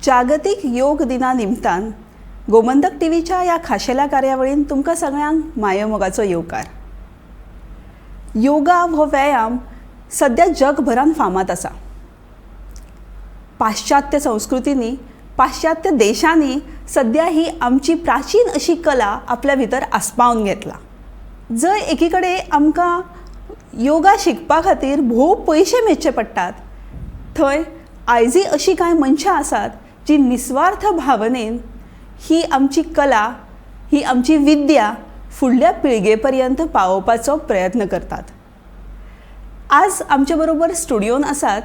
जागतीक योग दिना निमतान गोमंतक टीव्हीच्या ह्या खाशेल्या कार्यावळीन तुमकां सगळ्यांक मायेमोगाचो येवकार. योगा हो व्यायाम सद्या जगभरान फामाद आसा. पाश्चात्य संस्कृतींनी, पाश्चात्य देशांनी सद्या ही आमची प्राचीन अशी कला आपल्या भितर आस्पावन घेतला. जंय एकी कडेन आमकां योगा शिकपा खातीर भोव पयशे मेजचे पडटात, थंय आयजय अशीं कांय मनशां आसात जी निस्वार्थ भावनेन ही आमची कला, ही आमची विद्या फुडल्या पिळगे पर्यंत पावोवपाचो प्रयत्न करतात. आज आमचे बरोबर स्टुडियोन आसात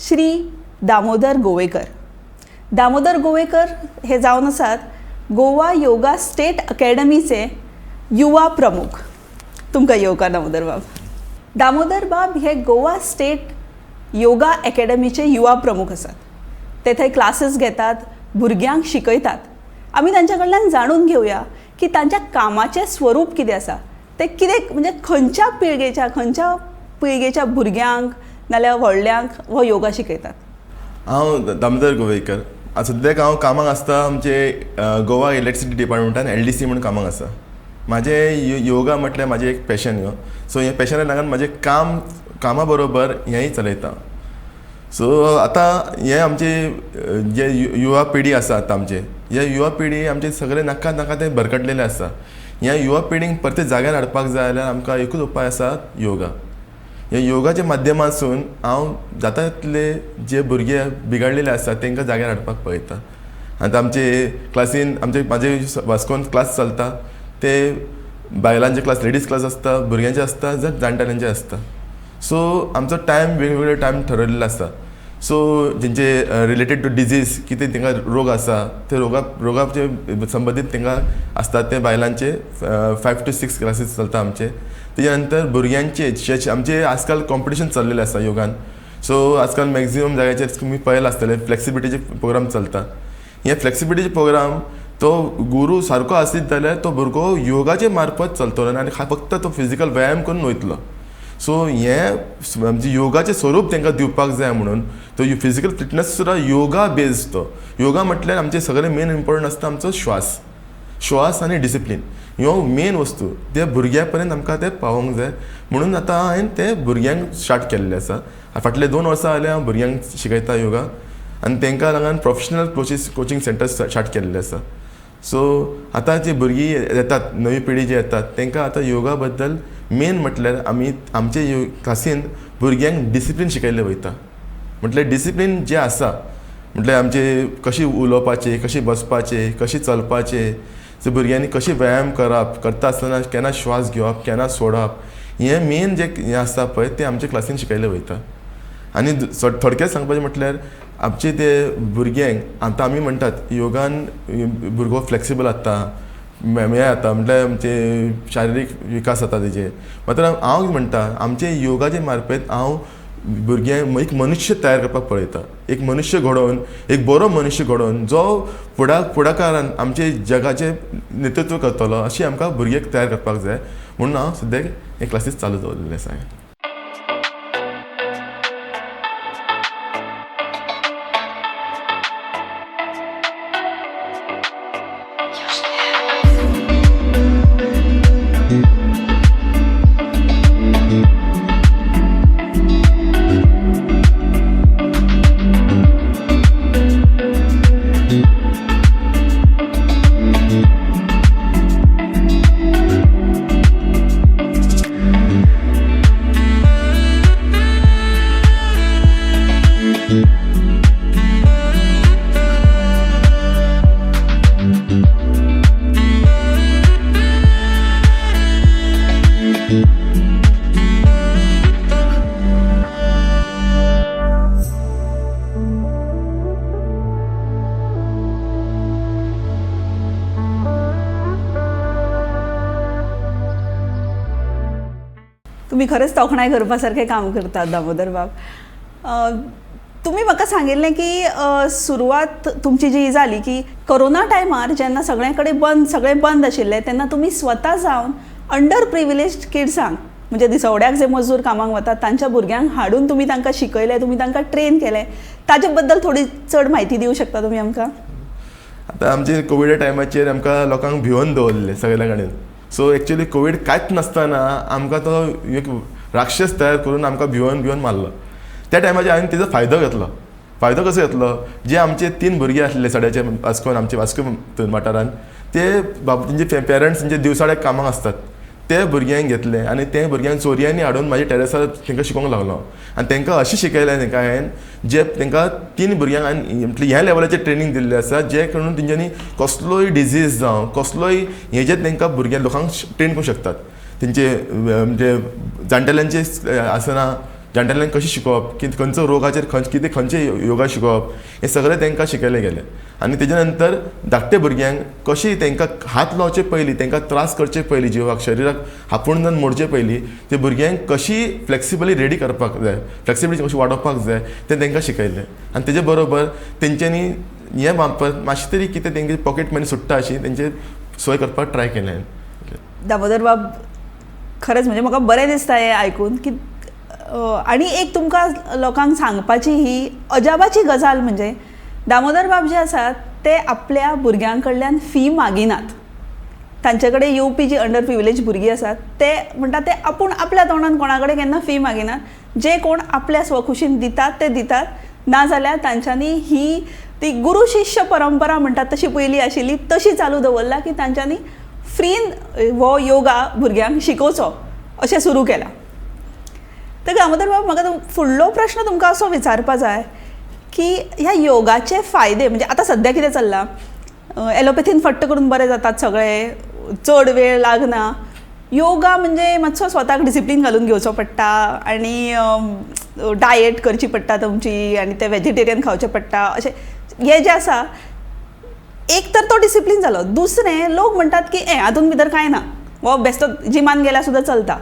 श्री दामोदर गोवेकर. दामोदर गोवेकर हे जावन आसात गोवा योगा स्टेट अकॅडमीचे युवा प्रमुख. तुमकां येवकार दामोदर बाब. दामोदर बाब हे गोवा स्टेट योगा अकॅडमीचे युवा प्रमुख आसात. ते थंय क्लासीस घेतात, भुरग्यांक शिकयतात. आमी तांच्या कडल्यान जाणून घेवया की तांच्या कामाचें स्वरूप कितें आसा, ते कितें म्हणजे खंयच्या पिळगेच्या भुरग्यांक नाल्यार व्हडल्यांक हो योगा शिकयतात. हांव दामोदर गोवेकर. सद्याक हांव कामाक आसता आमचे गोवा इलेक्ट्रिसिटी डिपार्टमेंटान LDC म्हणून कामाक आसा. म्हाजें योगा म्हटल्यार म्हाजें एक पॅशन ह्यो. सो हें पॅशना लागून म्हाजें काम कामा बरोबर हेंय चलयता. सो आतां हें आमचे जे युवा पिढी आसा, आतां आमचे हे युवा पिढी आमचे सगळे नाका नाका ते भरकटलेले आसा. ह्या युवा पिढींक परते जाग्यार हाडपाक जाय जाल्यार आमकां एकूच उपाय आसा, योगा. ह्या योगाच्या माध्यमांतसून हांव जाता तितले जे भुरगे बिगडलेले आसा तांकां जाग्यार हाडपाक पळयता. आतां आमचे क्लासीन आमचे म्हाजे वास्कोन क्लास चलता, ते बायलांचे क्लास, लेडीज क्लास आसता, भुरग्यांचे आसता, जाणटेल्यांचे आसता. सो आमचो टायम वेगवेगळे टायम ठरयल्लो आसता. सो जेंचे रिलेटेड टू डिजीज कितें तांकां रोग आसा ते रोगाचे संबंदीत तांकां आसता ते बायलांचे 5 to 6 classes चलता आमचे. तेच्या नंतर भुरग्यांचे आमचे आजकाल कॉम्पिटिशन चल्लेलें आसा योगान. सो आजकाल मॅक्झिमम जाग्याचेर तुमी पळयलां आसतलें फ्लेक्सिबिलिटीचे प्रोग्राम चलता. हे फ्लेक्सिबिलिटीचे प्रोग्राम तो गुरू सारको आसीत जाल्यार तो भुरगो योगाचे मार्फत चलतलो आनी फक्त तो फिजिकल व्यायाम करून वयतलो. सो हें आमचें योगाचें स्वरूप तांकां दिवपाक जाय म्हणून तो फिजिकल फिटनस सुद्दां योगा बेज्ड. तो योगा म्हटल्यार आमचें सगळें मेन इम्पोर्टंट आसता आमचो श्वास, श्वास आनी डिसिप्लीन ह्यो मेन वस्तू ते भुरग्यां पर्यंत आमकां ते पावोवंक जाय म्हणून आतां हांवें ते भुरग्यांक स्टार्ट केल्लें आसा. फाटले 2 वर्सां जाल्यार हांव भुरग्यांक शिकयता योगा आनी तांकां लागून प्रोफेशनल कोचिंग सेंटर स्टार्ट केल्लें आसा. सो आतां जी भुरगीं येतात, नवी पिढी जी येतात तांकां आतां योगा बद्दल मेन म्हटल्यार आमी आमचे क्लासीन भुरग्यांक डिसिप्लीन शिकयल्लें वयता. म्हटल्यार डिसिप्लीन जें आसा म्हटल्यार आमचे कशी उलोवपाचें, कशी बसपाचें, कशी चलपाचें, भुरग्यांनी कशी व्यायाम करप, करता आसतना केन्ना श्वास घेवप, केन्ना सोडप, हें मेन जें हें आसता पळय तें आमच्या क्लासीन शिकयलें वयता. आनी थोडक्यात सांगपाचें म्हटल्यार आमचे ते भुरग्यांक आतां आमी म्हणटात योगान भुरगो फ्लेक्सिबल जाता, हें जाता, म्हटल्यार आमचे शारिरीक विकास जाता तेजे. मात्र हांव म्हणटा आमचे योगाचे मार्फत हांव भुरग्यांक एक मनुष्य तयार करपाक पळयता. एक मनुष्य घडोवन, एक बरो मनुष्य घडोवन जो फुडाकारान आमचे जगाचें नेतृत्व करतलो अशी आमकां भुरग्यांक तयार करपाक जाय म्हणून हांव सद्याक हे क्लासीस चालू दवरलेले आसा. तुमी खरेंच तोखणाय करपा सारकें काम करतात दामोदर बाब. तुमी म्हाका सांगिल्लें की सुरवात तुमची जी जाली की कोरोना टायमार जेन्ना सगळे कडेन बंद, सगळें बंद आशिल्लें तेन्ना तुमी स्वता जावन अंडर प्रिविलेज किड्सांक म्हणजे दिसवड्याक जे मजूर कामाक वतात तांच्या भुरग्यांक हाडून तुमी तांकां शिकयलें, तुमी तांकां ट्रेन केलें, ताजे बद्दल थोडी चड म्हायती दिवं शकता तुमी आमकां? आतां आमचे कोविडा टायमाचेर आमकां लोकांक भिवन दवरलें सगळ्या कडेन. सो एक्चुअली कोवीड कांयच नासतना आमकां तो एक राक्षस तयार करून आमकां भिवन भिवन मारलो. त्या टायमाचेर हांवें तेजो फायदो घेतलो. फायदो कसो घेतलो, जे आमचे 3 भुरगे आसले सड्याचे वास्कोन, आमचे वास्को वाठारान, ते बाब तेंचे पेरंट्स तेंचे दिवसाडे कामाक आसतात, ते भुरग्यांक घेतले आनी ते भुरग्यांक चोरयांनी हाडून म्हाज्या टेरसार तांकां शिकोवंक लागलो. आनी तांकां अशें शिकयलें तांकां हांवें, जे तांकां 3 भुरग्यांक हांवें म्हटल्यार ह्या लेवलाचेर ट्रेनींग दिल्लें आसा, जे करून तेंच्यांनी कसलोय डिजीज जावं कसलोय हेजेर तांकां भुरग्यां लोकांक ट्रेन करूंक शकतात. तेंचे म्हणजे जाणटेल्यांचे आसना, जाणटेल्यांक कशें शिकोवप, की खंयचो रोगाचेर कितें खंयचे योगा शिकोवप, हें सगळें तांकां शिकयलें गेलें. आनी तेजे नंतर धाकटे भुरग्यांक कशी तांकां हात लावचे पयलीं, तांकां त्रास करचे पयलीं, जिवाक शरिराक आपूण जावन मोडचे पयलीं ते भुरग्यांक कशी फ्लेक्सिबली रेडी करपाक जाय, फ्लेक्सिबिलिटी कशी वाडोवपाक जाय तें तांकां शिकयलें. आनी तेजे बरोबर तेंच्यांनी हें मातशें तरी कितें तेंगे पॉकेट मनी सुट्टा अशी तेंचे सोय करपाक ट्राय केलें. दामोदर बाब, खरेंच म्हणजे म्हाका बरें दिसता हें आयकून की आनी एक तुमकां लोकांक सांगपाची ही अजापाची गजाल म्हणजे दामोदर बाब जे आसात ते आपल्या भुरग्यां कडल्यान फी मागिनात. तांचे कडेन येवपी जी अंडर प्रिविलेज भुरगीं आसात ते म्हणटा ते आपूण आपल्या तोंडान कोणा कडेन केन्ना फी मागिनात, जे कोण आपल्या स्वखुशीन दितात ते दितात, नाजाल्यार तांच्यांनी ही ती गुरू शिष्य परंपरा म्हणटात तशी पयलीं आशिल्ली तशी चालू दवरला की तांच्यांनी फ्रीन हो योगा भुरग्यांक शिकोवचो अशें सुरू केलां. तर दामोदर बाब, म्हाका फुडलो प्रश्न तुमकां असो विचारपा जाय की ह्या योगाचे फायदे म्हणजे आतां सद्या कितें चल्लां, एलोपॅथीन फट्ट करून बरे जातात सगळे, चड वेळ लागना. योगा म्हणजे मातसो स्वताक डिसिप्लीन घालून घेवचो पडटा आनी डायट करची पडटा तुमची आनी ते वेजिटेरियन खावचें पडटा, अशें हें जें आसा एक तर तो डिसिप्लीन जालो. दुसरें, लोक म्हणटात की ए हातूंत भितर कांय ना, हो बेश्टो जिमान गेल्यार सुद्दां चलता.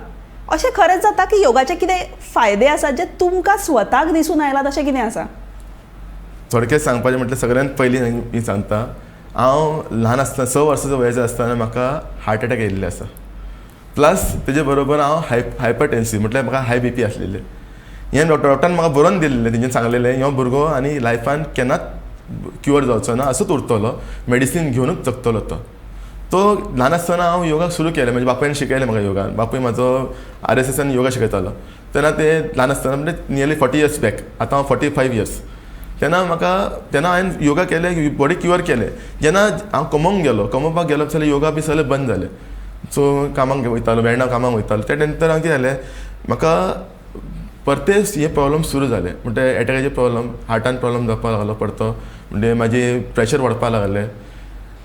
अशें खरेंच जाता की योगाचे कितें फायदे आसात जे तुमकां स्वताक दिसून आयला तशें कितें आसा? थोडक्यात सांगपाचें म्हटल्यार सगळ्यांत पयलीं मी सांगता, हांव ल्हान आसतना 6 वर्सांचो वयाचो आसतना म्हाका हार्ट एटॅक येयल्ले आसा. प्लस तेजे बरोबर हांव हायपरटेन्सीव म्हटल्यार म्हाका हाय बी पी आसलेले. हें डॉक्टरान म्हाका बरोवन दिल्लें, तेंच्यांनी सांगलेलें हो भुरगो आनी लायफान केन्नाच क्युअर जावचो ना, असोच उरतलो, मेडिसीन घेवनूच जगतलो तो. तो ल्हान आसतना हांव योगा सुरू केलें, म्हज्या बापायन शिकयलें म्हाका योगा. बापूय म्हाजो आर एस एसान योगा शिकयतालो तेन्ना, ते ल्हान आसतना म्हणजे नियरली 40 इयर्स बॅक, आतां हांव 45 इयर्स. तेन्ना म्हाका तेन्ना हांवें योगा केलें, बॉडी क्युअर केलें. जेन्ना हांव कमोवंक गेलो, कमोवपाक गेलो जाल्यार योगा बी सगळें बंद जालें. सो कामाक वयतालो, वेर्णा कामाक वयतालो. त्या नंतर हांव कितें जालें, म्हाका परते हे प्रॉब्लम सुरू जाले, म्हणटा एटॅकाचे प्रॉब्लम, हार्टान प्रॉब्लम जावपाक लागलो परतो, म्हणजे म्हाजे प्रेशर वाडपाक लागलें.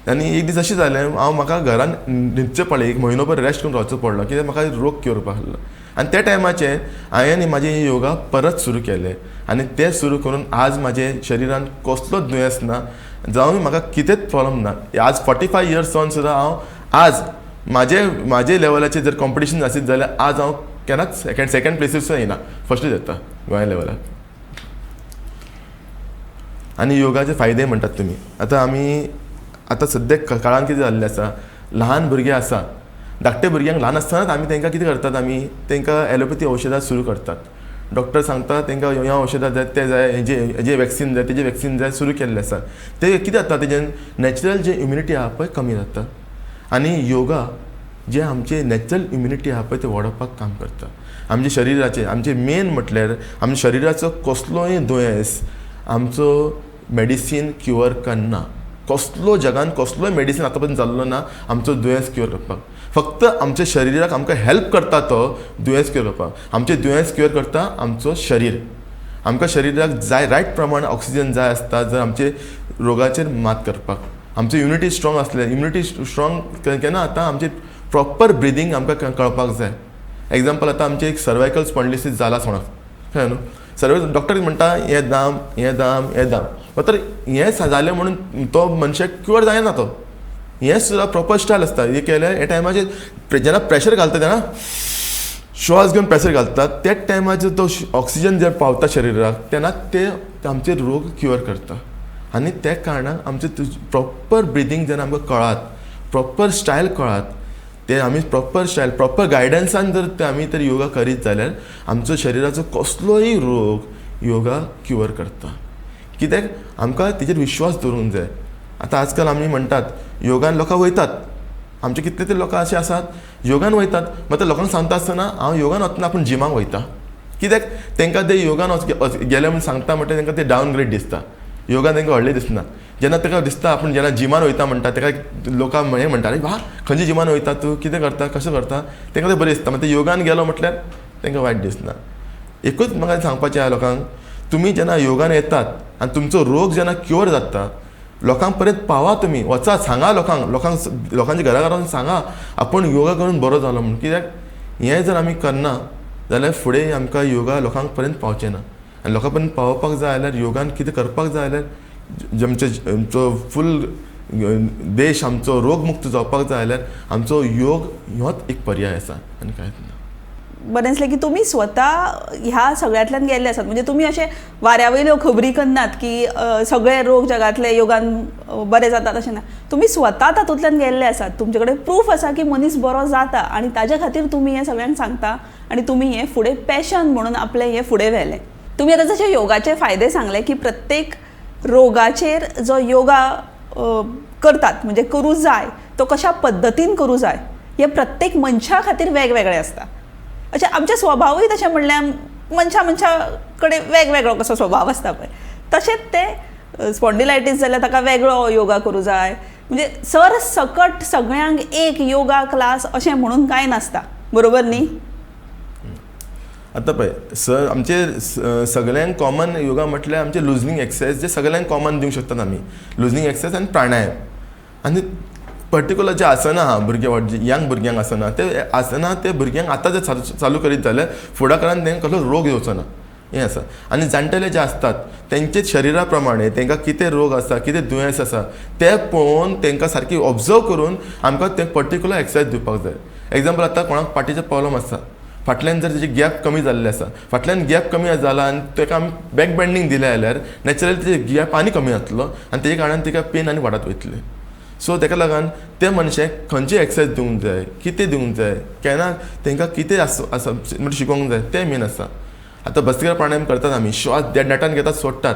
आनी एक दीस अशें जालें, हांव म्हाका घरान न्हिदचें पडलें, एक म्हयनो भर रेस्ट करून रावचो पडलो, कित्याक म्हाका रोग क्युअर करपाक आसलो. आनी त्या टायमाचेर हांवें म्हाजें योगा परत सुरू केलें आनी तें सुरू करून आज म्हाजे शरिरान कसलोच दुयेंस ना, जावं म्हाका कितेंच प्रॉब्लम ना. आज 45 इयर्स जावन सुद्दां हांव आज म्हाजे लेवलाचेर जर कॉम्पिटिशन आसीत जाल्यार आज हांव केन्नाच सेकंड प्लेसीर सुद्दां येना, फर्स्टूच येता गोंया लेवलाक. आनी योगाचे फायदे म्हणटात तुमी, आतां आमी आतां सद्या काळान कितें जाल्लें आसा, ल्हान भुरगे आसा, धाकटे भुरग्यांक ल्हान आसतनाच आमी तांकां कितें करतात, आमी तांकां एलोपॅथी औषधां सुरू करतात. डॉक्टर सांगता तांकां ह्या औषधां जाय, ते जाय, हेजे वॅक्सीन जाय, तेजें वॅक्सीन जाय, सुरू केल्लें आसा. ते कितें जाता, तेजेन नॅचरल जे इम्युनिटी आहा पळय कमी जाता. आनी योगा जे आमचे नॅचरल इम्युनिटी आहा पळय ते वाडोवपाक काम करता. आमच्या शरिराचे, आमचे मेन म्हटल्यार आमच्या शरिराचो कसलोय दुयेंस आमचो मेडिसीन क्युअर करना. कसलो जगान कसलोय मेडिसीन आतां पर्यंत जाल्लो ना आमचो दुयेंस क्युअर करपाक. फक्त आमच्या शरिराक आमकां हेल्प करता तो दुयेंस क्युअर करपाक. आमचें दुयेंस क्युअर करता आमचो शरीर. आमकां शरिराक जाय रायट प्रमाण ऑक्सिजन जाय आसता जर आमचे रोगाचेर मात करपाक. आमची इम्युनिटी स्ट्रॉंग आसले, इम्युनिटी स्ट्रॉंग केन्ना आतां आमचें प्रॉपर ब्रिदींग आमकां कळपाक जाय. एग्जाम्पल, आतां आमचें एक सर्वायकल स्पॉन्डिलिसीस जाला कोणाक, कळ्ळें न्हू, सर्व डॉक्टर म्हणटा हें दाम, हें दाम, हें दाम, मात्र हें जालें म्हणून तो मनशाक क्युअर जायना. तो हें सुद्दां प्रॉपर स्टायल आसता. हें केलें हे टायमाचेर जेन्ना प्रेशर घालता तेन्ना श्वास घेवन प्रेशर घालता, त्याच टायमाचेर तो ऑक्सिजन जेन्ना पावता शरिराक तेन्ना ते आमचे रोग क्युअर करता. आनी त्या कारणान आमचें प्रॉपर ब्रिदींग जेन्ना आमकां कळात, प्रॉपर स्टायल कळात, ते आमी प्रॉपर स्टायल प्रॉपर गायडन्सान जर ते आमी तर योगा करीत जाल्यार आमचो शरिराचो कसलोय रोग योगा क्युअर करता. कित्याक आमकां तेजेर विश्वास दवरूंक जाय. आतां आजकाल आमी म्हणटात योगान लोकां वयतात, आमचे कितले तरी लोकां अशे आसात योगान वयतात, मात लोकांक सांगता आसतना हांव योगान वतना आपूण जिमाक वयता. कित्याक तांकां ते योगान गेले म्हूण सांगता म्हणटा तांकां ते डावनग्रेड दिसता, योगान तांकां व्हडलें दिसना. जेन्ना ताका दिसता आपूण जेन्ना जिमान वयता म्हणटा ताका लोकां हें म्हणटा, अरे वा खंयच्या जिमान वयता तूं, कितें करता, कशें करता, तांकां तें बरें दिसता. मागीर ते योगान गेलो म्हटल्यार तांकां वायट दिसना. एकूच म्हाका सांगपाचें आहा लोकांक, तुमी जेन्ना योगान येतात आनी तुमचो रोग जेन्ना क्युअर जाता लोकांक परत पावा, तुमी वचा सांगा लोकांक, लोकांक लोकांच्या घरा घरान सांगा आपूण योगा करून बरो जालो म्हूण. कित्याक हें जर आमी करना जाल्यार फुडें आमकां योगा लोकांक पर्यंत पावचें ना. आनी लोकां पर्यंत पावोवपाक जाय जाल्यार योगान कितें करपाक जाय जाल्यार आमचो फूल देश आमचो रोगमुक्त जावपाक जाय जाल्यार आमचो योग होच एक पर्याय आसा आनी कांयच ना. बरें आसलें की तुमी स्वता ह्या सगळ्यांतल्यान गेल्ले आसात, म्हणजे तुमी अशें वाऱ्या वयल्यो खबरी करनात की सगळे रोग जगांतले योगान बरे जातात अशें ना. तुमी स्वता तातूंतल्यान गेल्ले आसात, तुमचे कडेन प्रूफ आसा की मनीस बरो जाता आनी ताजे खातीर तुमी हें सगळ्यांक सांगता आनी तुमी हें फुडें पॅशन म्हणून आपलें हें फुडें व्हेलें. तुमी आतां जशे योगाचे फायदे सांगले की प्रत्येक रोगाचेर जो योगा करतात म्हणजे करूं जाय तो कशा पद्दतीन करूं जाय हें प्रत्येक मनशा खातीर वेगवेगळें आसता. अशें आमचे स्वभावूय तशें म्हणल्यार मनशा मनशा कडेन वेगवेगळो कसो स्वभाव आसता पळय, तशेंच ते स्पॉन्डिलायटीस जाल्यार ताका वेगळो योगा करूं जाय, म्हणजे सर सकट सगळ्यांक एक योगा क्लास अशें म्हणून कांय नासता, बरोबर न्ही? आतां पळय सर आमचे सगळ्यांक कॉमन योगा म्हटल्यार आमचे लुजनींग एक्सरसायज जे सगळ्यांक कॉमन दिवंक शकतात आमी, लुजनींग एक्सरसायज आनी प्राणायाम. आनी पर्टिकुलर जे आसनां आहा भुरगे यंग भुरग्यांक आसना ते आसना ते भुरग्यांक आतां जर चालू करीत जाल्यार फुडाकारान तांकां कसलो रोग येवचो ना, हें आसा. आनी जाणटेले जे आसतात तेंचे शरिरा प्रमाणे तांकां कितें रोग आसा कितें दुयेंस आसा तें पळोवन तांकां सारकी ऑब्जर्व करून आमकां ते पर्टिकुलर एक्सरसायज दिवपाक जाय. एग्जाम्पल आतां कोणाक पाटीचो प्रॉब्लम आसा, फाटल्यान जर तेजी गॅप कमी जाल्ली आसा, फाटल्यान गॅप कमी जाला आनी ताका आमी बॅक बेंडींग दिलें जाल्यार नॅचरली तेजे गॅप आनी कमी जातलो आनी तेजे कारणान तिका पेन आनी वाडत वयतली. सो ताका लागून ते मनशाक खंयची एक्सरसायज दिवंक जाय, कितें दिवंक जाय, केन्ना तांकां कितें आसा म्हणजे शिकोवंक जाय तें मेन आसा. आतां भस्त्रिका प्राणायाम करतात आमी, श्वास नेटान घेतात सोडटात.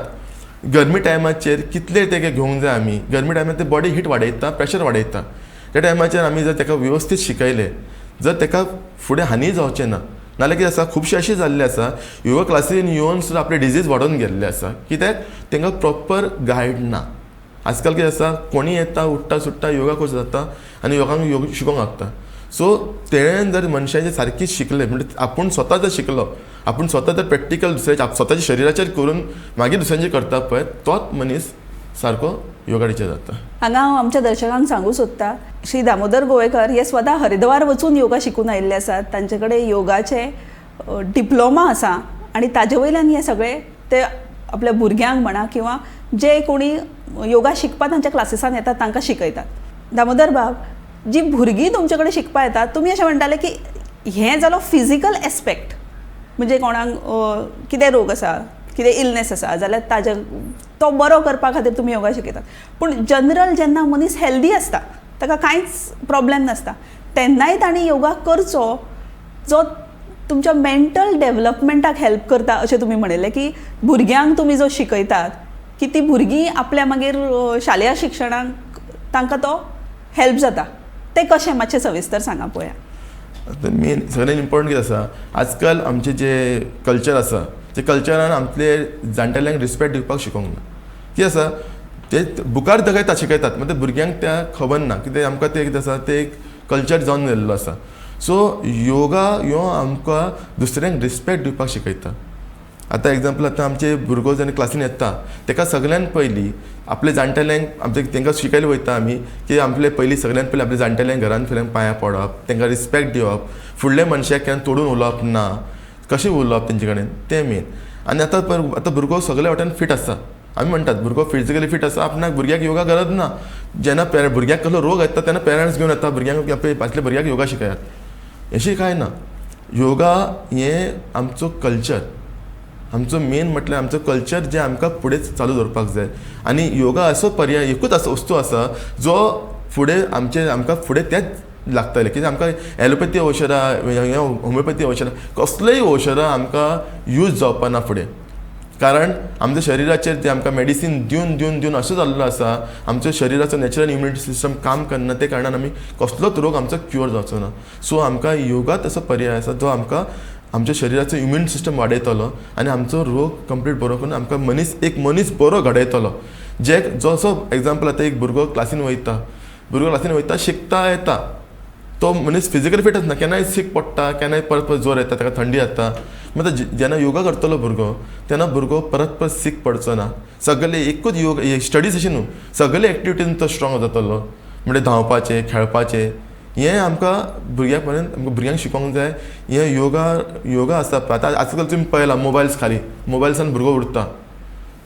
गरमी टायमाचेर कितले ते घेवंक जाय आमी, गरमी टायमार ते बॉडी हीट वाडयता, प्रेशर वाडयता, त्या टायमाचेर आमी जर ताका वेवस्थीत शिकयलें जर ताका फुडें हानी जावचें ना. नाल्यार कितें आसा खुबशे अशें जाल्ले आसा योगा क्लासीन येवन सुद्दां आपले डिजीज वाडोवन गेल्ले आसा, कित्याक तांकां प्रॉपर गायड ना. आजकाल कितें आसा कोणी येता उठ्ठा सुट्टा योगा कोर्स जाता आनी लोकांक योग शिकोवंक लागता. सो तेणें जर मनशाचें सारकी शिकलें म्हणजे आपूण स्वता जर शिकलो, आपूण स्वता जर प्रॅक्टिकल दुसऱ्याच्या स्वताच्या शरिराचेर करून मागीर दुसऱ्यांचेर करता पळय तोच मनीस सारको योगा टिचर जाता. हांगा हांव आमच्या दर्शकांक सांगूंक सोदता, श्री दामोदर गोवेकर हे स्वता हरिद्वार वचून योगा शिकून आयिल्ले आसात, तांचे कडेन योगाचे डिप्लोमा आसा आनी ताजे वयल्यान हे सगळे ते आपल्या भुरग्यांक म्हणा किंवा जे कोणी योगा शिकपाक तांच्या क्लासीसान येतात तांकां शिकयतात. दामोदर बाब, जी भुरगीं तुमचे कडेन शिकपाक येतात तुमी अशें म्हणटाले की हें जालो फिजिकल एस्पेक्ट, म्हणजे कोणाक कितें रोग आसा कितें इलनेस आसा जाल्यार ताजे तो बरो करपा खातीर तुमी योगा शिकयतात, पूण जनरल जेन्ना मनीस हेल्दी आसता ताका कांयच प्रॉब्लेम नासता तेन्नाय तांणी योगा करचो जो तुमच्या मेंटल डेवलपमेंटाक हेल्प करता अशें तुमी म्हणिल्लें की भुरग्यांक तुमी जो शिकयतात की ती भुरगीं आपल्या मागीर शालेय शिक्षणाक तांकां तो हेल्प जाता, तें कशें मातशें सविस्तर सांगा पळोवया. आतां मेन सगळ्यान इम्पॉर्टंट कितें आसा, आजकाल आमचें जें कल्चर आसा ते कल्चरान आमचे जाणटेल्यांक रिस्पेक्ट दिवपाक शिकोवंक ना. कितें आसा ते बुकार दाखयतात शिकयतात, मात ते भुरग्यांक त्या खबर ना कितें आमकां तें कितें आसा तें एक कल्चर जावन गेल्लो आसा. सो योगा ह्यो आमकां दुसऱ्यांक रिस्पेक्ट दिवपाक शिकयता. आतां एग्जाम्पल आतां आमचे भुरगो जेन्ना क्लासीन येता ताका सगळ्यान पयलीं आपले जाणटेल्यांक आमचे तांकां शिकयले वयता आमी की आपले पयलीं सगळ्यान पयलीं आपल्या जाणटेल्यांक घरान फुडल्यान पांयां पडप, तांकां रिस्पेक्ट दिवप, फुडल्या मनशाक केन्ना तोडून उलोवप ना, कशें उलोवप तेंचे कडेन तें मेन. आनी आतां आतां भुरगो सगल्या वाटेन फिट आसा, आमी म्हणटात भुरगो फिजिकली फिट आसा, आपणाक भुरग्याक योगा गरज ना. जेन्ना भुरग्याक कसलो रोग येता तेन्ना पेरंट्स घेवन येता भुरग्यांक आपल्या भुरग्याक योगा शिकयात, अशें कांय ना. योगा हें आमचो कल्चर, आमचो मेन म्हटल्यार आमचो कल्चर जें आमकां फुडें चालू दवरपाक जाय. आनी योगा असो पर्याय एकूच असो वस्तू आसा जो फुडें आमचे आमकां फुडें त्याच लागतलें. कित्याक आमकां एलोपॅथी औषधां, होमिओपॅथी औषधां, कसलेय औषधां आमकां यूज जावपा ना फुडें. कारण आमच्या शरिराचेर ते आमकां मेडिसीन दिवन दिवन दिवन अशें जाल्लो आसा, आमच्या शरिराचो नॅचरल इम्युनिटी सिस्टम काम करना, ते कारणान आमी कसलोच रोग आमचो क्युअर जावचो ना. सो आमकां योगाच असो पर्याय आसा जो आमकां आमच्या शरिराचो इम्युन सिस्टम वाडयतलो आनी आमचो रोग कंप्लीट बरो करून आमकां मनीस एक मनीस बरो घडयतलो. जे जसो एग्जाम्पल आतां एक भुरगो क्लासीन वयता, भुरगो क्लासीन वयता, शिकता येता, तो मनीस फिजिकली फिट आसना, केन्नाय सीक पडटा, केन्नाय परत परत जोर येता, ताका थंडी जाता. मागीर जेन्ना योगा करतलो भुरगो तेन्ना भुरगो परत परत सीक पडचो ना. सगळे एकूच योग स्टडीज अशें न्हू, सगळे एक्टिविटीन तो स्ट्रॉंग जातलो. म्हणजे धांवपाचें, खेळपाचें, हें आमकां भुरग्यां पर्यंत आमकां भुरग्यांक शिकोवंक जाय. हें योगा योगा आसा. आतां आजकाल तुमी पळयलां मोबायल्स खाली, मोबायल्सान भुरगो उरता.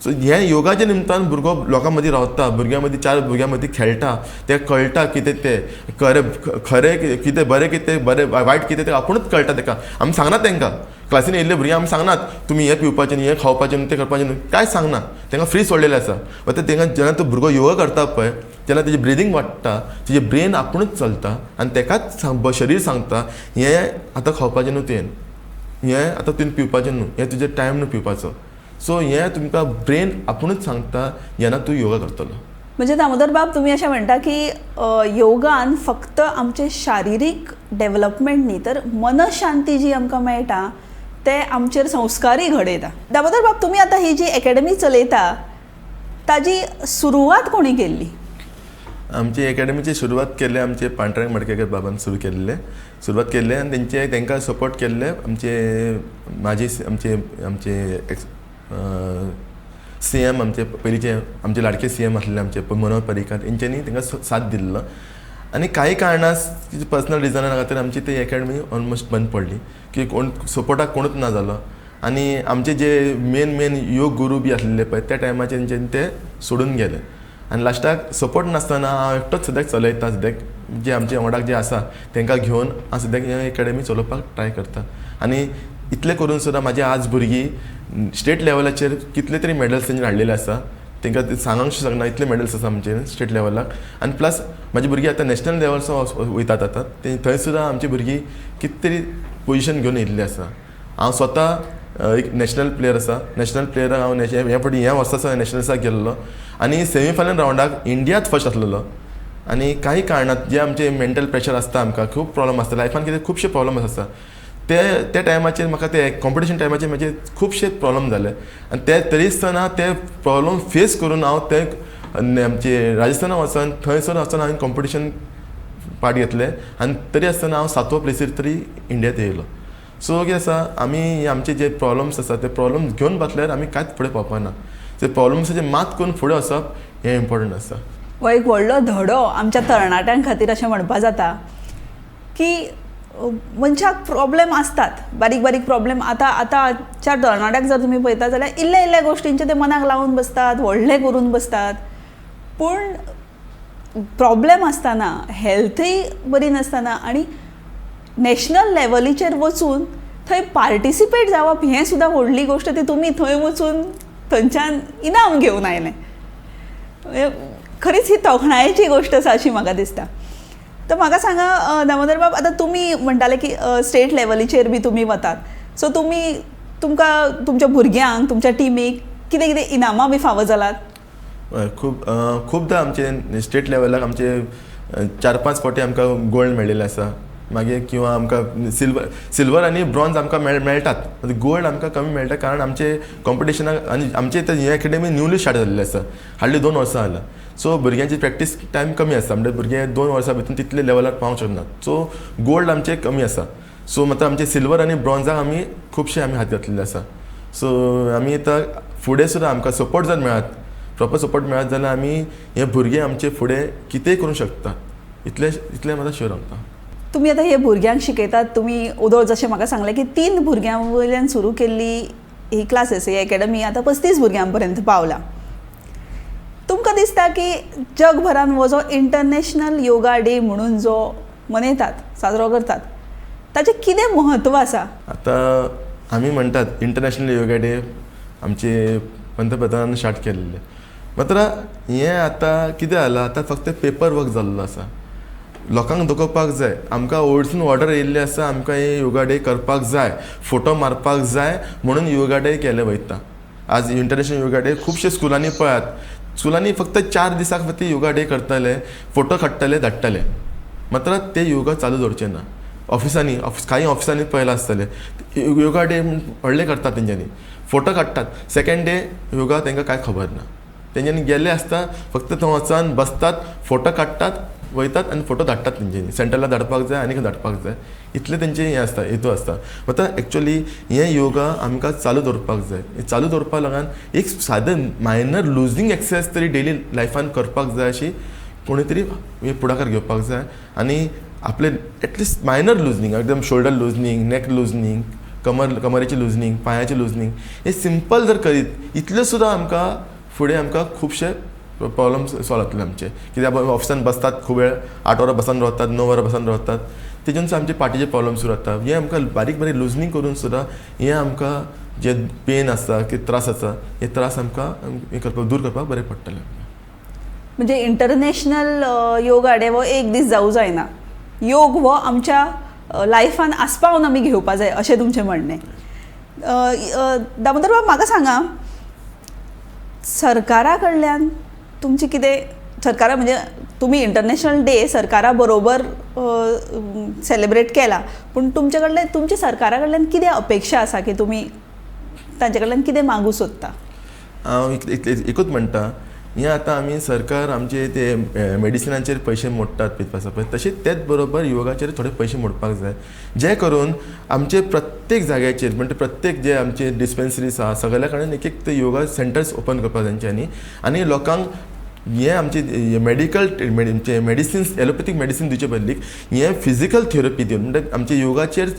सो हें योगाच्या निमतान भुरगो लोकां मदीं रावता, भुरग्यां मदीं, चार भुरग्यां मदीं खेळटा, तें कळटा कितें तें खरें खरें कितें, बरें कितें, बरें वायट कितें तें आपुणूच कळटा तेका. आमी सांगनात तेंकां, क्लासीन येयल्ले भुरगीं आमी सांगनात तुमी हें पिवपाचें न्ही, हें खावपाचें न्ही, तें करपाचें न्हू, कांयच सांगना, तेंकां फ्री सोडलेलें आसा. मागीर तेंकां जेन्ना तो भुरगो योगा करता पळय तेन्ना तेजी ब्रिदींग वाडटा, तेजें ब्रेन आपुणूच चलता आनी तेकाच शरीर सांगता हें आतां खावपाचें न्हू तुवें, हें आतां तुवें पिवपाचें न्हू, हें तुजें टायम न्हू पिवपाचो. सो हें तुमकां ब्रेन आपुणूच सांगता जेन्ना तूं योगा करतलो. म्हणजे दामोदर बाब तुमी अशें म्हणटा की योगान फक्त आमचें शारिरीक डेवलपमेंट न्ही तर मनशांती जी आमकां मेळटा ते आमचेर संस्कारय घडयता. दामोदर बाब, तुमी आतां ही जी एकेडमी चलयता ताजी सुरवात कोणी केल्ली? आमची एकेडमीची सुरवात केल्ले आमचे पांडुरंग मडकेकर बाबान सुरू केल्ले, सुरवात केल्ले आनी तेंचे तेंकां सपोर्ट केल्ले आमचे माजी आमचे आमचे एक्स सी एम, आमचे पयलींचे आमचे लाडके सी एम आसलेले आमचे मनोहर पर्रीकर, हेंच्यांनी तांकां साथ दिल्लो. आनी कांय कारणां पर्सनल रिजना खातीर आमची ती एकेडमी ऑलमोस्ट बंद पडली की कोण सपोर्टाक कोणूच ना जालो. आनी आमचे जे मेन मेन योग गुरू बी आसलेले पळय त्या टायमाचेर तेंच्यांनी ते सोडून गेले आनी लास्टाक सपोर्ट नासतना हांव एकटोच सद्याक चलयता. सद्याक जे आमचे वांगडाक जे आसा तांकां घेवन हांव सद्याक हे एकेडमी चलोवपाक ट्राय करता. आनी इतलें करून सुद्दां म्हाजी आज भुरगीं स्टेट लेवलाचेर कितले तरी मेडल्स तेंच्यानी हाडलेले आसा, तांकां ते सांगूंक शकना इतले मेडल्स आसा आमचे स्टेट लेवलाक. आनी प्लस म्हाजी भुरगीं आतां नॅशनल लेवल वयतात आतां, ते थंय सुद्दां आमची भुरगीं कितें तरी पोजिशन घेवन येयल्ली आसा. हांव स्वता एक नॅशनल प्लेयर आसा, नॅशनल प्लेयर हांव हे फावटी ह्या वर्सा सुद्दां नॅशनल्साक गेल्लो आनी सेमीफायनल रावंडाक इंडियात फर्स्ट आसलेलो. आनी काही कारणात जे आमचे मेंटल प्रेशर आसता, आमकां खूब प्रॉब्लम आसता लायफान, कितें खुबशे प्रॉब्लम्स आसता, ते त्या टायमाचेर म्हाका ते कॉम्पिटिशन टायमाचेर म्हाजे खुबशे प्रॉब्लम जाले आनी ते तरी आसतना ते प्रॉब्लम फेस करून हांव ते आमचे राजस्थाना वचोन थंयसर वचोन हांवें कॉम्पिटिशन पार्ट घेतले आनी तरी आसतना हांव सातवो प्लेसीर तरी इंडियांत येयलो. सो कितें आसा, आमी आमचे जे प्रॉब्लम्स आसा ते प्रॉब्लम्स घेवन बसल्यार आमी कांयच फुडें पावपा ना. ते प्रॉब्लम्साचेर मात करून फुडें वचप हें इम्पोर्टंट आसा. हो एक व्हडलो धडो आमच्या तरणाट्यां खातीर अशें म्हणपा जाता की मनशाक प्रॉब्लेम आसतात, बारीक बारीक प्रॉब्लेम. आतां आतांच्या तरणाट्याक जर तुमी पळयता जाल्यार इल्ल्या इल्ल्या गोश्टींचे ते मनाक लावन बसतात, व्हडले करून बसतात. पूण प्रॉब्लेम आसतना, हेल्थय बरी नासतना आनी नॅशनल लेवलीचेर वचून थंय पार्टिसिपेट जावप हें सुद्दां व्हडली गोश्ट. ती तुमी थंय वचून थंयच्यान इनाम घेवन आयले, खरीच ही तोखणायेची गोश्ट आसा अशी म्हाका दिसता. तर म्हाका सांगा दामोदर बाब, आतां तुमी म्हणटाले की स्टेट लेवलीचेर बी तुमी वतात, सो तुमी तुमकां तुमच्या भुरग्यांक तुमच्या टिमीक कितें कितें इनामां बी फावो जालात? खूब खुबदां आमचे स्टेट लेवलाक आमचे 4-5 फावटी आमकां गोल्ड मेळिल्लें आसा. मागीर किंवा आमकां सिल्वर आनी ब्रॉन्ज आमकां मेळटात, गोल्ड आमकां कमी मेळटा कारण आमचे कॉम्पिटिशनाक आनी आमचे हे एकेडमी न्यूली स्टार्ट जाल्ली आसा, हाडली 2 वर्सां जाला. सो भुरग्यांची प्रॅक्टीस टायम कमी आसा, म्हणजे भुरगे 2 वर्सां भितर तितले लेवलार पावंक शकनात. सो गोल्ड आमचे कमी आसा. सो मात्र आमचे सिल्वर आनी ब्रॉन्जाक आमी खुबशे आमी हात घातलेले आसा. सो आमी आतां फुडें सुद्दां आमकां सपोर्ट जर मेळत, प्रॉपर सपोर्ट मेळत जाल्यार आमी हे भुरगे आमचे फुडें कितेंय करूंक शकता, इतलें इतलें म्हाका शुअर आमकां. तुमी आतां हे भुरग्यांक शिकयतात, तुमी ओदोळ जशें म्हाका सांगलें की 3 भुरग्यां वयल्यान सुरू केल्ली ही क्लासीस, ही एकेडमी आतां 35 भुरग्यां पर्यंत पावला. तुमकां दिसता की जगभरान हो जो इंटरनॅशनल योगा डे म्हणून जो मनयतात, साजरो करतात, ताचें कितें म्हत्व आसा? आतां आमी म्हणटात इंटरनॅशनल योगा डे आमचे पंतप्रधानान स्टार्ट केल्ले, मात्र हें आतां कितें जालां, आतां फक्त पेपर वर्क जाल्लो आसा. लोकांक दाखोवपाक जाय आमकां ओल्डसून ऑर्डर येयल्ली आसा, आमकां हे योगा डे करपाक जाय, फोटो मारपाक जाय म्हणून योगा डे केले वयता. आज इंटरनॅशनल योगा डे खुबशे स्कुलांनी पळयात, स्कुलांनी फक्त 4 दिसां खातीर योगा डे करतले, फोटो काडटले, धाडटले, मात्र ते योगा चालू दवरचे ना. ऑफिसांनी कांय ऑफिसांनी पळयलां आसतलें योगा डे व्हडले करतात, तेंच्यांनी फोटो काडटात, सेकेंड डे योगा तांकां कांय खबर ना, तेंच्यांनी गेल्ले आसता फक्त थंय वचून बसतात, फोटो काडटात, वयतात आनी फोटो धाडटात, तेंच्यांनी सेंट्रला धाडपाक जाय आनी धाडपाक जाय, इतलें तेंचें हें आसता, हेतू आसता. मात्र एक्चुअली हें योगा आमकां चालू दवरपाक जाय. हें चालू दवरपाक लागून एक सादें मायनर लुजींग एक्सरसायज तरी डेली लायफान करपाक जाय, अशी कोणी तरी हे फुडाकार घेवपाक जाय. आनी आपले एटलिस्ट मायनर लुजनींग, एकदम शोल्डर लुजनींग, नेक लुजनींग, कमरेची लुजनींग, पांयाची लुजनींग, हे सिंपल जर करीत इतल्यो सुद्दां आमकां फुडें आमकां खुबशे प्रॉब्लम्स सॉल्व जातले आमचे. कित्याक ऑफिसान बसतात खूब वेळ, 8 वरां बसान रावतात, 9 वरां बसान रावतात, तेजून सुद्दां आमचे पाटीचे प्रॉब्लम सुरू जाता. हे आमकां बारीक बारीक लुजनींग करून सुद्दां हें आमकां जे पेन आसा की त्रास आसा, हे त्रास आमकां हें करपाक, दूर करपाक बरें पडटलें. म्हणजे इंटरनॅशनल योगा डे हो एक दीस जावं जायना, योग हो आमच्या लायफान आस्पावन आमी घेवपा जाय अशें तुमचें म्हणणें. दामोदर बाब, म्हाका सांगा, सरकारा कडल्यान तुमची कितें, सरकारा म्हणजे तुमी इंटरनॅशनल डे सरकारा बरोबर सेलिब्रेट केला, पूण तुमचे कडल्यान, तुमच्या सरकारा कडल्यान कितें अपेक्षा आसा की तुमी तांचे कडल्यान कितें मागूं सोदता? हांव एकूच म्हणटा, हें आतां आमी सरकार आमचे ते मेडिसिनाचेर पयशे मोडटात पितपाक आसा पळय, तशेंच तेच बरोबर योगाचेर थोडे पयशे मोडपाक जाय, जे करून आमचे प्रत्येक जाग्याचेर म्हणजे प्रत्येक जे आमचे डिस्पेन्सरीज आसा सगळ्या कडेन एक एक ते योगा सेंटर्स ओपन करपाक तेंच्यांनी, आनी लोकांक हें आमचे मेडिकल मेडिसिन्स, एलोपॅथीक मेडिसीन दिवचे बदलीक हें फिजिकल थेरपी दिवन, म्हणजे आमचे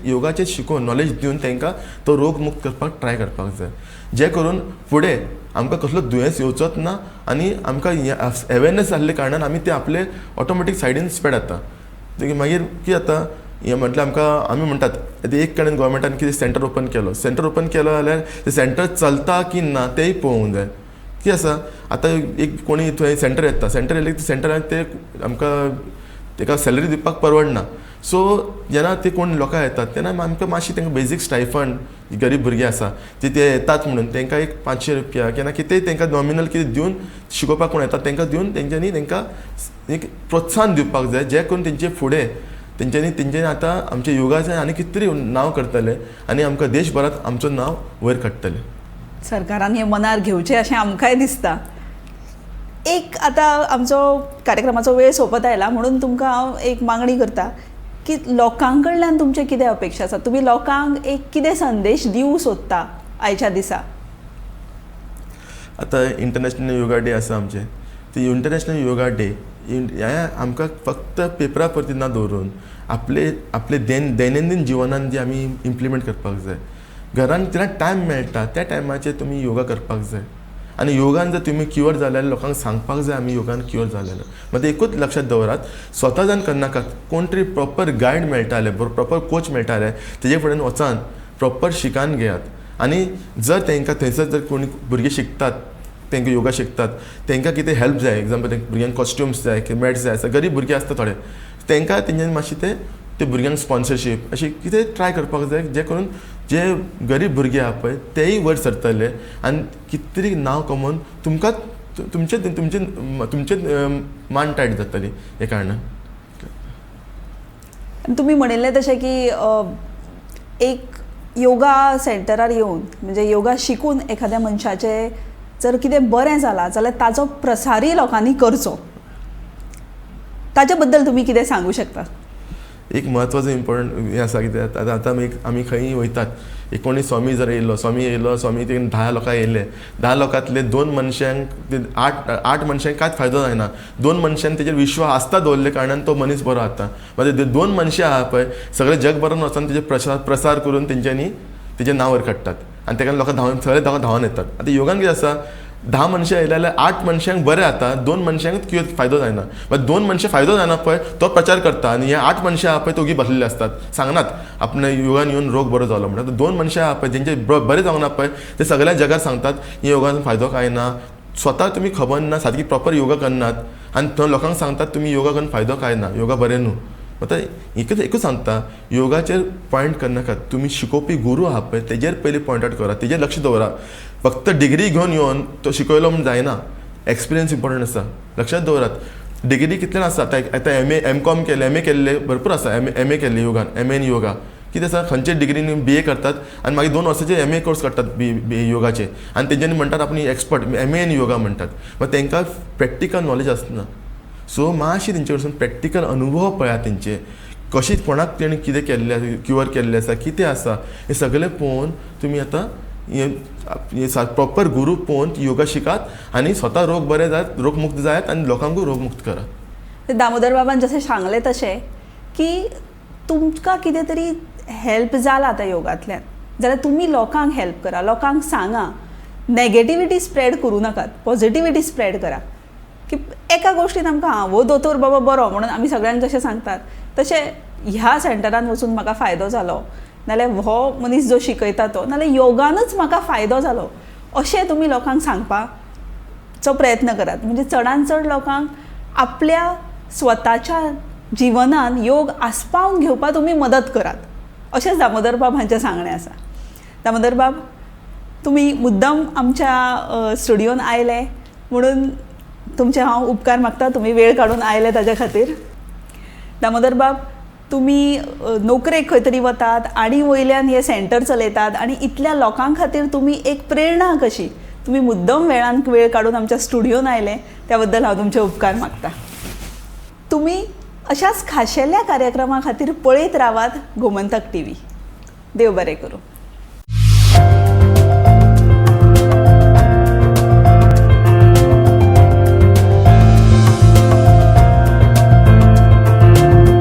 योगाचेर शिकोवन नॉलेज दिवन तांकां तो रोग मुक्त करपाक ट्राय करपाक जाय, जे करून फुडें आमकां कसलो दुयेंस येवचोच ना आनी आमकां हें अवेरनेस जाल्ले कारणान आमी ते आपले ऑटोमॅटीक सायडीन स्प्रेड जाता. मागीर कितें जाता हें म्हटल्यार आमकां आमी म्हणटात आतां एक कडेन गोवोरमेंटान कितें सेंटर ओपन केलो, सेंटर ओपन केलो जाल्यार तें सेंटर चलता की ना तेंय पळोवंक जाय. कितें आसा आतां एक कोणी थंय सेंटर येता, सेंटर येयलें की सेंटरान ते आमकां तेका सॅलरी दिवपाक परवडना, सो जेन्ना ते कोण लोकां येतात तेन्ना आमकां मातशी तांकां बेजीक स्टायफंड, गरीब भुरगीं आसा ती ते येतात म्हणून तांकां एक 500 रुपया केन्ना कितेंय तांकां नॉमिनल कितें दिवन शिकोवपाक कोण येता तांकां दिवन तेंच्यांनी तांकां एक प्रोत्साहन दिवपाक जाय, जे करून तेंचे फुडें तेंच्यांनी आतां आमच्या योगाचें आनी कितें तरी नांव करतले आनी आमकां देशभरांत आमचो नांव वयर काडटले. सरकारान हें मनार घेवचें अशें आमकांय दिसता. एक आतां आमचो कार्यक्रमाचो वेळ सोंपत आयला म्हणून तुमकां हांव एक मागणी करता की लोकां कडल्यान तुमचें कितें अपेक्षा आसा, तुमी लोकांक एक कितें संदेश दिवं सोदता आयच्या दिसा? आतां इंटरनॅशनल योगा डे आसा आमचें, ते इंटरनॅशनल योगा डे हें आमकां फक्त पेपरा परती ना दवरून आपले आपले दैनंदीन जिवनान जे आमी इम्प्लिमेंट करपाक जाय. घरान जेन्ना टायम मेळटा त्या टायमाचेर तुमी योगा करपाक जाय आनी योगान जर तुमी क्युअर जाल्यार लोकांक सांगपाक जाय आमी योगान क्युअर जालेलो. मात एकूच लक्षांत दवरात, स्वता जावन करनाकात, कोण तरी प्रॉपर गायड मेळटाले, प्रॉपर कोच मेळटाले तेजे फुडें वचान प्रॉपर शिकान घेयात. आनी जर तांकां थंयसर जर कोणी भुरगीं शिकतात, तांकां योगा शिकतात, तांकां कितें हेल्प जाय, एग्जाम्पल भुरग्यांक कॉस्ट्युम्स जाय, मॅट्स जाय आसता, गरीब भुरगीं आसता थोडे, तांकां तेंच्यांनी मातशें ते भुरग्यांक स्पॉन्सरशीप अशें कितें ट्राय करपाक जाय, जे करून जे गरीब भुरगे आहा पळय तेय वयर सरतले आनी कितें तरी नांव कमोवन तुमकां तुमचे तुमचे तुमचे मान टायट जातली हे कारणान. तुमी म्हणिल्लें तशें की एक योगा सेंटरार येवन म्हणजे योगा शिकून एखाद्या मनशाचें जर कितें बरें जालां जाल्यार ताचो प्रसारूय लोकांनी करचो, ताचे बद्दल तुमी कितें सांगू शकता? एक म्हत्वाचो इम्पॉर्टंट हें आसा कित्याक आतां आतां आमी खंयी वयतात, एक कोणी स्वामी जर येयलो, स्वामी येयलो, स्वामी ते 10 लोकां येयले, 10 लोकांतले 2 मनशांक, 8 मनशांक कांयच फायदो जायना, 2 मनशांक तेजेर विश्वास आसता दवरले कारणान तो मनीस बरो जाता. मागीर 2 मनशां आहा पळय सगळे जगभरान वचून तेजे प्रसार करून तेंच्यांनी तेजें नांव वयर काडटात आनी तेका लोकां धांवन सगळे लोकां धांवन येतात. आतां योगान कितें आसा, 10 मनशां येयले जाल्यार 8 मनशांक बरें जाता, 2 मनशांक कितें फायदो जायना. मागीर 2 मनशां फायदो जायना पळय तो प्रचार करता आनी हे 8 मनशां आहा पळय तो बसलेले आसतात, सांगनात आपणे योगान येवन रोग बरो जालो म्हणटा. 2 मनशां आहा पळय जेंचे बरें जावंक ना पळय ते सगळ्या जगार सांगतात हे योगान फायदो कांय ना, स्वता तुमी खबर ना, सारकी प्रॉपर योगा करनात. आनी थंय लोकांक सांगतात तुमी योगा करून फायदो कांय ना, योगा बरें न्हू. आतां एकूच एकूच सांगता, योगाचेर पॉयंट करनाकात. तुमी शिकोवपी गुरू आहा पळय तेजेर पयलीं पॉयंट आवट करात, तेजेर लक्ष दवरात. फक्त डिग्री घेवन येवन तो शिकयलो म्हूण जायना, एक्सपिरियन्स इम्पॉर्टंट आसा. लक्षात दवरात, डिग्री कितल्यान आसा आतां, आतां एम ए एम कॉम केले, एम ए केल्ले भरपूर आसा, एम ए केल्ले yoga, M A in yoga कितें आसा, खंयचे डिग्रीन बी ए करतात आनी मागीर 2 वर्साचे एम ए कोर्स काडटात बी बी योगाचे आनी तेंच्यांनी म्हणटात आपण expert M A in yoga म्हणटात. मागीर तांकां प्रॅक्टिकल नॉलेज आसना. सो मातशें तेंचे कडसून प्रॅक्टिकल अनुभव पळयात, तेंचे कशें कोणाक तेणी कितें केल्लें आसा, क्युअर केल्लें आसा, कितें आसा, हें सगळें पळोवन तुमी आतां हें प्रॉपर गुरू पळोवन योगा शिकात आनी स्वता रोग बरे जायत, रोगमुक्त जायात आनी लोकांकूय रोगमुक्त करात. दामोदर बाबान जशें सांगलें तशें की तुमकां कितें तरी हेल्प जाला आतां योगांतल्यान जाल्यार तुमी लोकांक हेल्प करा, लोकांक सांगा, नॅगेटिविटी स्प्रेड करूं नाकात, पॉजिटिविटी स्प्रेड करा. की एका गोश्टीन आमकां आं हो दोतोर बाबा बरो म्हणून आमी सगळ्यांक जशें सांगतात तशें ह्या सेंटरान वचून म्हाका फायदो जालो, नाल्यार हो मनीस जो शिकयता तो, नाल्यार योगानच म्हाका फायदो जालो, अशें तुमी लोकांक सांगपाचो प्रयत्न करात. म्हणजे चडान चड लोकांक आपल्या स्वताच्या जिवनान योग आस्पावन घेवपाक तुमी मदत करात, अशेंच दामोदर बाब हांचें सांगणें आसा. दामोदर बाब, तुमी मुद्दम आमच्या स्टुडियोन आयले म्हणून तुमचे हांव उपकार मागता, तुमी वेळ काडून आयले ताज्या खातीर. दामोदर बाब, तुमी नोकरेक खंय तरी वतात आनी वयल्यान हें सेंटर चलयतात आनी इतल्या लोकां खातीर तुमी एक प्रेरणा कशी, तुमी मुद्दम वेळान वेळ काडून आमच्या स्टुडियोन आयले त्या बद्दल हांव तुमचे उपकार मागता. तुमी अशाच खाशेल्या कार्यक्रमा खातीर पळयत रावात गोमंतक टीव्ही. देव बरें करूं.